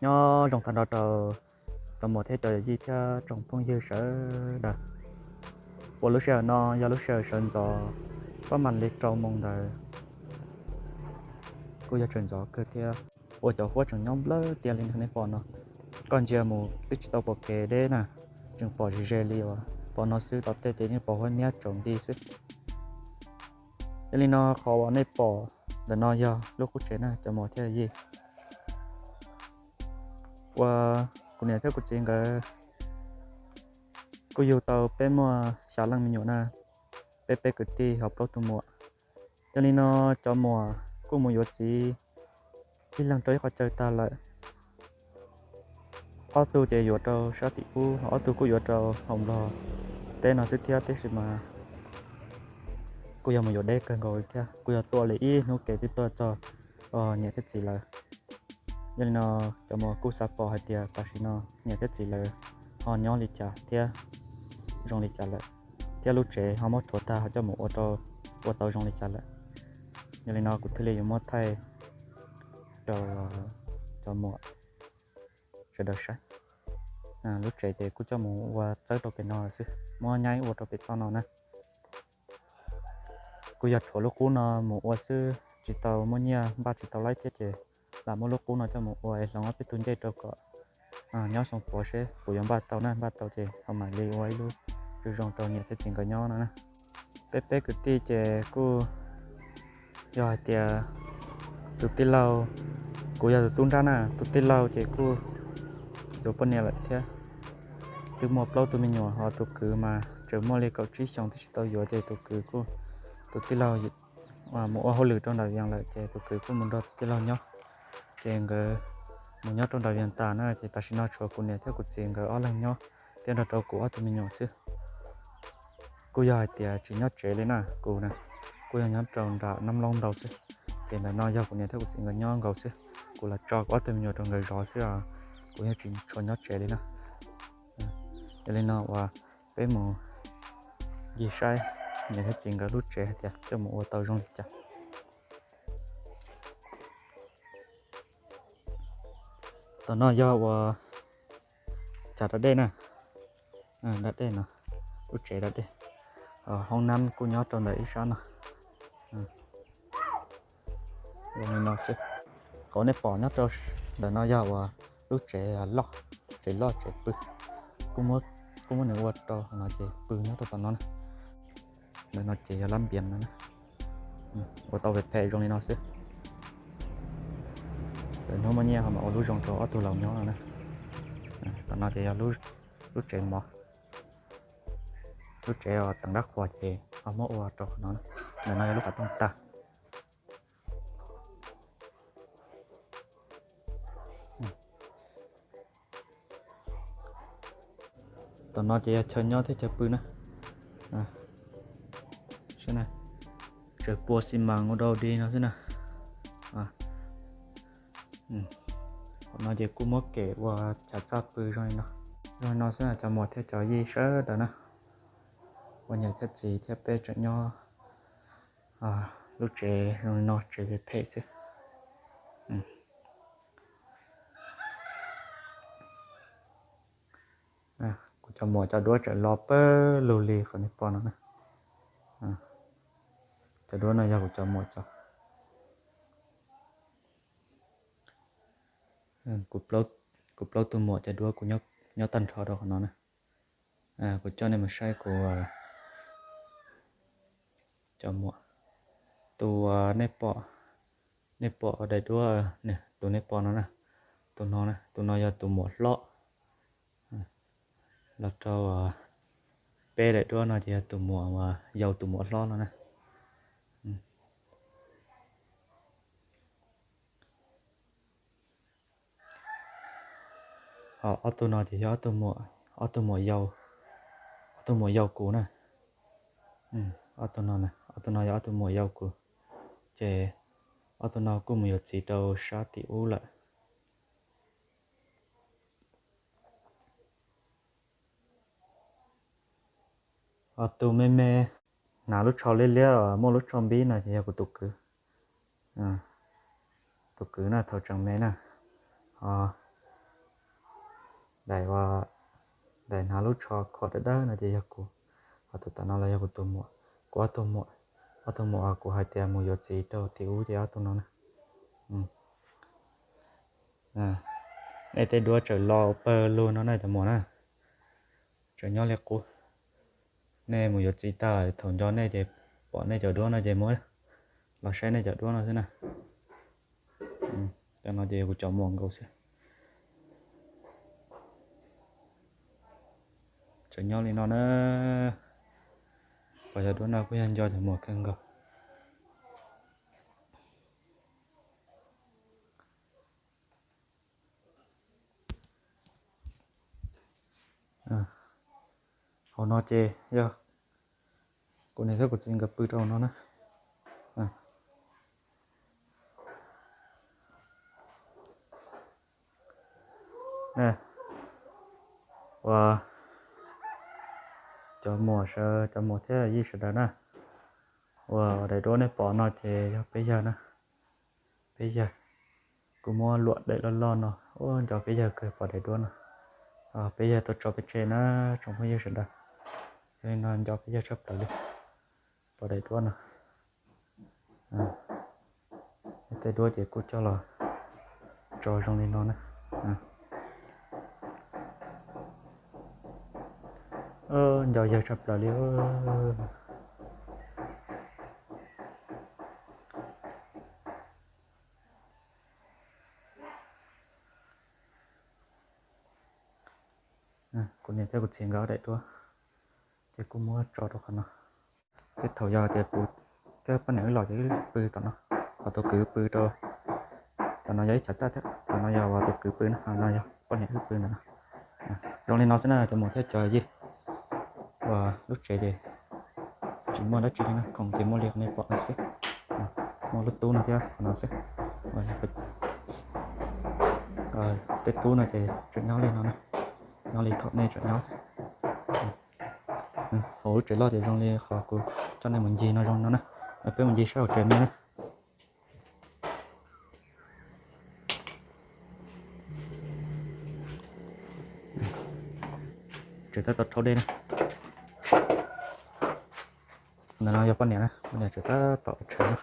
Nyob zoo tag nrho rau cov muam thiab cov yij thiab tsoom phooj ywg sawv daws. Uas lub sij hawm no yog lub sij hawm sawv ntxov, pab mam li rau moos ntawd, kuj yog tseem ntxov kawg thiab. Uas cov huab tseem nyob nplawg tiag li nej pom no, koj ntsia mus twb tsis tau pom kev deb na, tseem pom ze ze li uas pom no xwb, tom tej ces yeej pom huab niab tsaus nti xwb. Yog li no qhov uas nej pom ntawm no yog lub qub tsev na cov muam thiab yij. Uas kuv niam thiab kuv txiv nkawd kuj yug tau peb muaj xya leej me nyuam na, peb peb kwv tij ho plaub tug muam. Yog li no cov muam kuj mus yuav txiv ib leeg rau ib qhov chaw tag lawm. Ob tug ces yuav rau sab tim ub, ob tug kuj yuav rau hauv Nplog teb no xwb thiab, tab sis mas kuj yog mus yuav deb kawg nkaus li thiab, kuj yog tuaj li ib hnub kev twb tuaj txog niam thiab txiv lawm. Yog li no cov muam kuj xav pom hais tias tam sim no niam thiab txiv lawv ho nyob li cas thiab zoo li cas lawm, thiab lub tsev ho muab rhuav tag ho coj mus ua rau, ua tau zoo li cas lawm. Yog li no kuv thiaj li yuav muab thaij rau cov muam sawv daws saib. Lub tsev ces kuj coj mus ua txawb rau pem no xwb, muab nyaib ua rau pem toj no na. Kuj yog rhuav lub qub no mus ua xwb, tsis tau muaj nyiaj npaj tsis tau laib thiab ces lam muab lub qub no coj mus ua es hloov ob peb tug ncej rau kom nyob xyoo puav seb puas yuav npaj tau na, npaj tau ces ho mam li ua ib lub zoo zoo rau niam thiab txiv nkawd nyob no na. Peb peb kwv tij ces kuj yog hais tias tus tij laug, kuv yog tus tub nrab na, tus tij laug ces kuj yuav poj niam lawm thiab, twb muaj plaub tug me nyuam, ho tus kwv mas tseem muaj li kaum tsib xyoos twb tsis tau yuav ces tus kwv kuj, tus tij laug mus ua hauj lwm rau nram Vias lawm ces tus kwv kuj mus nrog tus tij laug nyob. Ces nkawd mus nyob rau nram Vias tas na ces tam sim no tshuav kuv niam thiab kuv txiv nkawd ob leeg nyob thiab nrog rau kuv ob tug me nyuam xwb. Kuj yog hais tias tsis nyob tsev li na, kuv na kuj yog nyob rau nram Nam Loog ntau xwb. Ces ntawm no yog kuv niam thiab kuv txiv nkawd nyob nkaus xwb, kuv los tso kuv ob tug me nyuam rau nkawd zov xwb os, kuv yeej tsis tshua nyob tsev li na. Yog li no uas peb mus ncig saib niam thiab txiv nkawd lub tsev hais tias coj mus ua tau zoo li cas. Tom no yog uas chav da dej na, da dej no, lub tsev da dej, hoob nab kuj nyob rau ntawm ib sab no. Zoo li no xwb. Qhov nej pom nyob rau ntawm no yog uas lub tsev loj, tsev loj tsev pw, kuj muab nws ua rau qhov no ces pw nyob rau tom no na. Ntawm no ces yog lab npias no, ua tau phem phem zoo li no xwb. Lwm hnub muaj nyiaj ho mam ua lub zoo rau ob tug laus nyob no na. Tom no ces yog lub tsev mov, lub tsev teev dab qhuas ces ho muab ua rau qhov no. Ntawm no yog lub qhov rooj tag. Tom no ces yog chaw nyob thiab chaw pw na. Tseem pua xi mas ua rau di no xwb na. Qhov no ces kuj muab kem ua chav txaj pw zoo li no. Zoo li no xwb cov muam thiab cov yij sawv daws na. Ua niam thiab txiv thiab peb tseem nyob lub tsev zoo li no, tsev phem phem xwb. Kuv cov muam cov duab tseem los pawg lug li qhov nej pom no na. Cov duab no yog kuv cov muam cov. Kuv plaub tug muam cov duab kuv nyob tag nrho rau qhov no na. Kuv coj nej mus saib kuv cov muam. Tus nej pom, nej pom daim duab, tus nej pom no na, tus no na, tus no yog tus muam hlob. Los rau peb daim duab no ces yog tus muam uas yau tus muam hlob no na. Ho ob tug no ces yog ob tug muam, ob tug muam yau, ob tug muam yau kuv na. Ob tug no, ob tug no yog ob tug muam yau kuv. Ces ob tug no kuj mus yuav txiv rau sab tim ub lawm. Ho tus me me hnav lub tsho liab liab muaj lub tsho npib no ces yog kuv tus kwv. Tus kwv na thaum tseem me na, ho Daim, daim hnav lub tsho khuam dawb dawb no ces yog kuv, ho tus tom no los yog kuv tus muam. Kuv ob tug muam, ob tug muam uas kuv hais tias mus yuav txiv rau tim ub ces ob tug no na. Nej tej duab tseem lo pawg lug no na cov muam na, tseem nyob li qub. Nej mus yuav txiv tag thaum nco nej ces pom nej cov duab no ces muab los saib nej cov duab no xwb na. Cov no ces yog kuv cov muam nkaus xwb. Tseem nyob li no na. Pom cov duab no kuj yog nco cov muam kawg nkaus. Hauv no ces yog kuv niam thiab kuv txiv nkawd pw rau hauv no na. Uas cov muam sawv, cov muam thiab yij sawv daws na, uas daim duab nej pom no ces yog peb yawg na. Peb yawg, kuv muab luam daim loj loj no, ua nco peb yawg kawg pom daim duab no. Peb yawg tuaj tso peb tseg na, tsoom phooj ywg sawv daws. Yog li no nco peb yawg tshaj plaws li, pom daim duab no. Tej duab ces kuj coj los tso zoo li no na. Nco yawg tshaj plaws li. Kuv niam thiab kuv txiv nkawd ob daim duab ces kuj muab tso rau qhov no. Tej thaum yog tias kuv thiab poj niam wb los ces wb pw tom no, ho tus kwv pw rau tom no, yog ib chav txaj thiab tom no yog uas tus kwv pw na, no yog poj niam wb pw ntawm no. Zoo li no xwb na cov muam thiab cov yij. Uas lub tsev ces tsis muaj dab tsi li na, khoom ces muaj li nej pom no xwb. Muaj lub tub no thiab qhov no xwb. Tej tub no ces tseem nyob li no na, nyob li thaum nej tseem nyob. Hauv lub tsev loj ces zoo li qhov kuv coj nej mus ncig no zoo no na. Peb mus ncig saib hauv tsev me na. Tsev tab tom rhaub dej na. Ntawm no yog poj niam na, poj niam tsev tab tom tshawv na.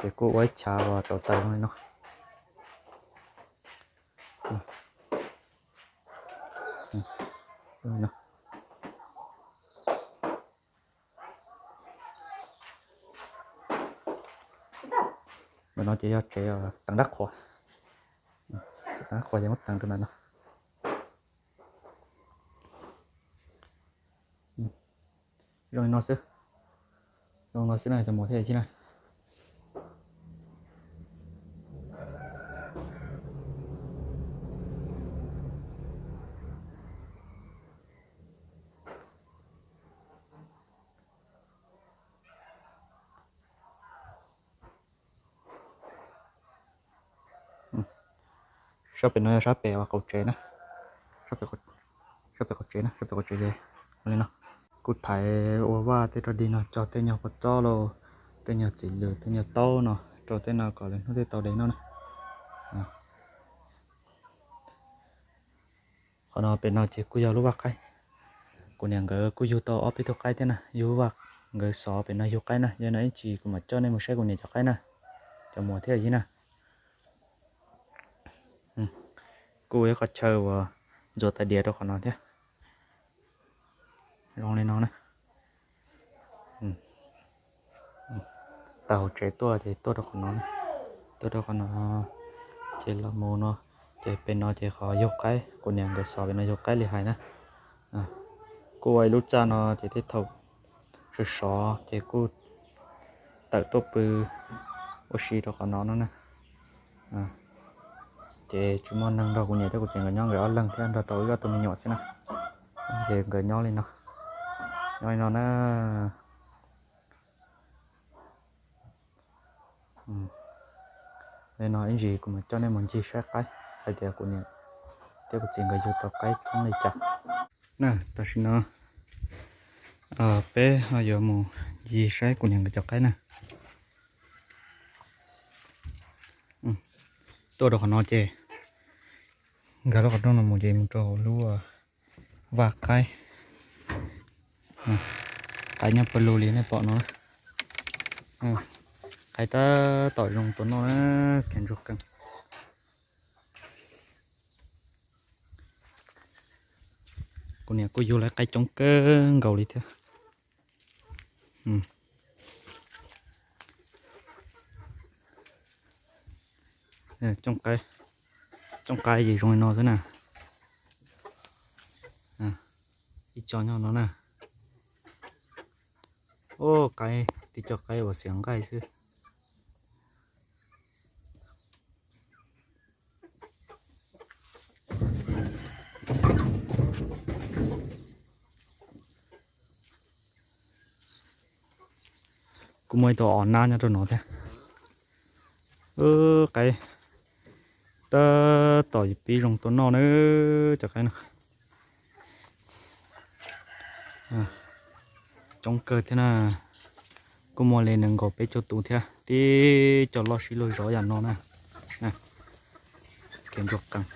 Ces kuj ua ib chav uas rau taws zoo li no. Ntawm no ces yog tsev teev dab qhuas. Tsev teev dab qhuas ces muab teev rau ntawm no. Zoo li no xwb. Zoo no xwb na cov muam thiab yij na. Sab pem no yog sab pem uas qaum tsev na. Sab pem qaum tsev na, sab pem qaum tsev li no. Kuj thaiv ua vaj tej rau dig no, cog tej nyuag pob txob los, tej nyuag txiv lws, tej nyuag taub no rau tej no kom lwm hnub tej tau de noj na. Qhov no pem no ces kuj yog lub vaj qaib. Kuv niam nkawd kuj yug tau ob peb tug qaib thiab na, yug vaj, nkawd xov pem no yug qaib na. Yog no ib chim kuv mam coj nej mus saib kuv niam cov qaib na, cov muam thiab yij na. Kuj ua ib qho chaw uas ntxuav tais diav rau qhov no thiab. Zoo li no na. Tawm hauv tsev tuaj ces tuaj rau qhov no, tuaj rau qhov no ces los mus no, ces pem no ces qhov yug qaib, kuv niam nkawd xov pem no yug qaib li hais na. Kuj ua ib lub txaj no ces tej thaum sov sov ces kuj tawm tuaj pw ua si rau qhov no no na. Ces tsis muaj neeg, nrog kuv niam thiab kuv txiv nkawd nyob, nkawd ob leeg thiab nrog tau wb ob tug me nyuam xwb na. Ces nkawd nyob li no, nyob li no na. Li no ib ntsis kuv mam coj nej mus ncig saib qaib hais tias kuv niam thiab kuv txiv nkawd yug tau qaib coob li cas na. Tam sim no peb ho yuav mus ncig saib kuv niam nkawd cov qaib na. Tuaj rau qhov no ces Nkag lub qhov rooj no mus ces mus rau hauv lub vaj qaib. Qaib nyob pawg lug li nej pom no. Qaib tab tom zoo tua noj na, kheev ntsuag qees. Kuv niam kuj yug lawv qaib coob kawg nkaus li thiab. Cooj qaib ces zoo li no xwb na. Ib co nyob no na. Ub, qaib, tib co qaib uas xiav nqaij xwb. Kuj muaj ib tug os nab nyob rau no thiab. Qaib tab tom pib zoo tua noj na, cov qaib no. Coob kawg thiab na, kuj muaj li nees nkaum peb caug tus thiab, tib co loj sib luag zov yam no na. Kheev ntsuag qees.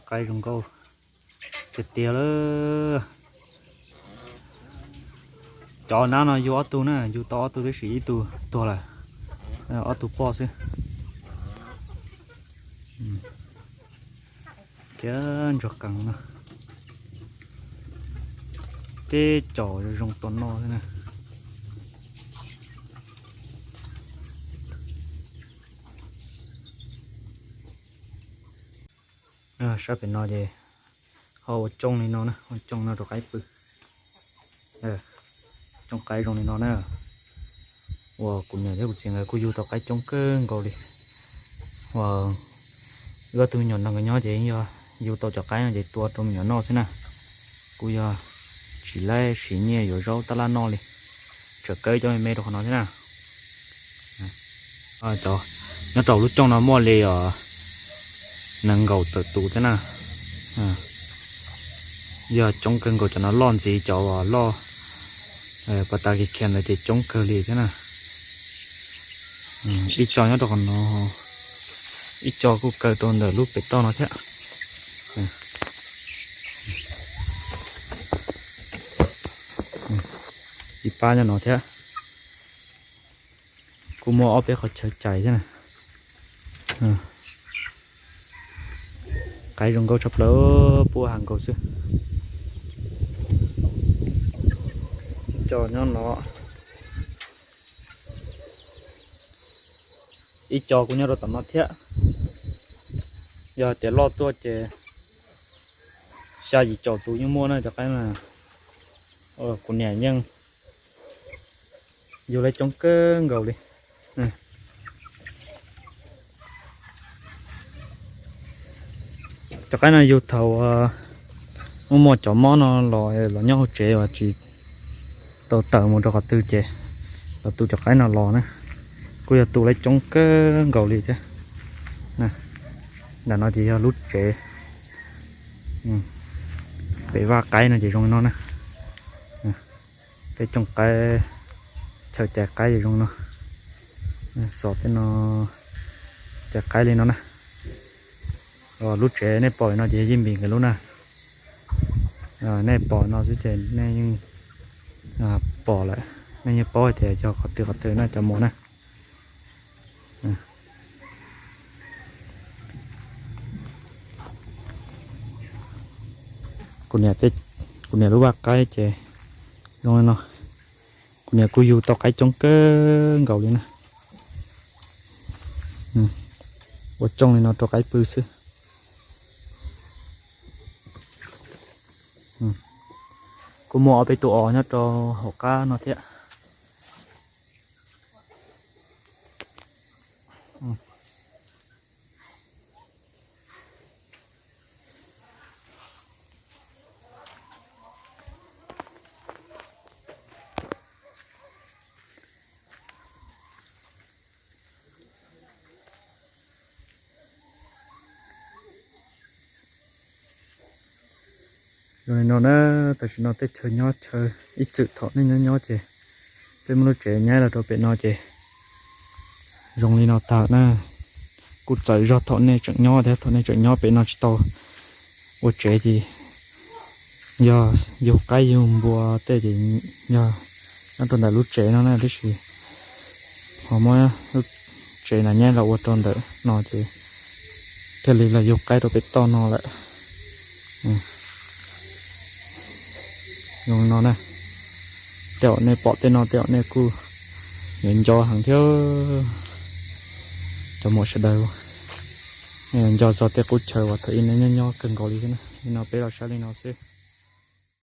Qaib zoo nkauj tiag tiag lawm. Cov nab no yug ob tug na, yug tau ob tug tab sis ib tug tuag lawm, ob tug poj xwb. Kiag ntsuag qees no, tib co zoo tua noj xwb na. Sab pem no ces ho ua cooj li no na, ua cooj no rau qaib pw. Cooj qaib zoo li no na. Uas kuv niam thiab kuv txiv nkawd kuj yug tau qaib coob kawg nkaus li. Uas wb ob tug me nyuam no nkawd nyob ces yog yug tau cov qaib no ces tua rau me nyuam noj xwb na. Kuj yog tsis laib siv nyiaj yuav zaub tab laj noj li, tseem kaw cov me me rau qhov no thiab na. Nyob rau lub cooj no muaj li nees nkaum tawm tus thiab na. Yog coob kawg nkaus, cov no loj ntxiv cov uas loj pas tas kiv khiav ntawd ces coob kawg li thiab na. Ib co nyob rau qhov no, ib co kuj kaw rau ntawm lub pem toj no thiab. Ib pab nyob no thiab. Kuj muaj ob peb qhov chaw cais thiab na. Qaib zoo nkauj tshaj plaws, pub ha nkaus xwb. Ib co nyob no, ib co kuj nyob rau tom no thiab. Yog tias loj tuaj ces xya yim caum tus yeej muaj na cov qaib na. Kuv niam yeej yug lawv coob kawg nkaus li. Cov qaib no yug thaum muaj muaj cov mob no los, los nyob hauv tsev uas tsis tau tawm mus rau qhov twg ces los tu cov qaib no los na. Kuj yog tu lawv coob kawg nkaus li thiab. Ntawm no ces yog lub tsev, pem vaj qaib no ces zoo li no na. Tej cooj qaib, chaw cais qaib ces zoo li no. Xov tej no, cais qaib li no na. Lub tsev nej pom no ces yog Yij Npis nkawd lub na. Nej pom no xwb ces nej yeej pom lawm, nej yeej paub hais tias yog qhov twg qhov twg na cov mus na. Kuv niam lub vaj qaib ces zoo li no. Kuv niam kuj yug tau qaib coob kawg nkaus li na. Ua cooj li no rau qaib pw xwb. Kuj muaj ob peb tus os nyob rau hauv qab no thiab. Zoo li no na, tam sim no tej chaw nyob chaw ib txwm thaum nej nyob nyob ces Peb muab lub tsev nyab los rau pem no ces zoo li no tag na. Kuj txawm zog thaum nej tseem nyob thiab, thaum nej tseem nyob pem no tsis tau ua tsev ces yog yug qaib yug npua tej ces yog nyob rau ntawm lub tsev no na, tab sis ho muab lub tsev na nyab los ua rau ntawm no ces thiaj li los yug qaib rau pem toj no lawm. Zoo no na, tej zaum nej pom tej no tej zaum nej kuj yuav nco heev thiab. Cov muam sawv daws, nej yuav nco txog tej qub chaw uas thaum ub nej nyob nyob kawg nkaus li thiab na. Li no peb los saib li no xwb.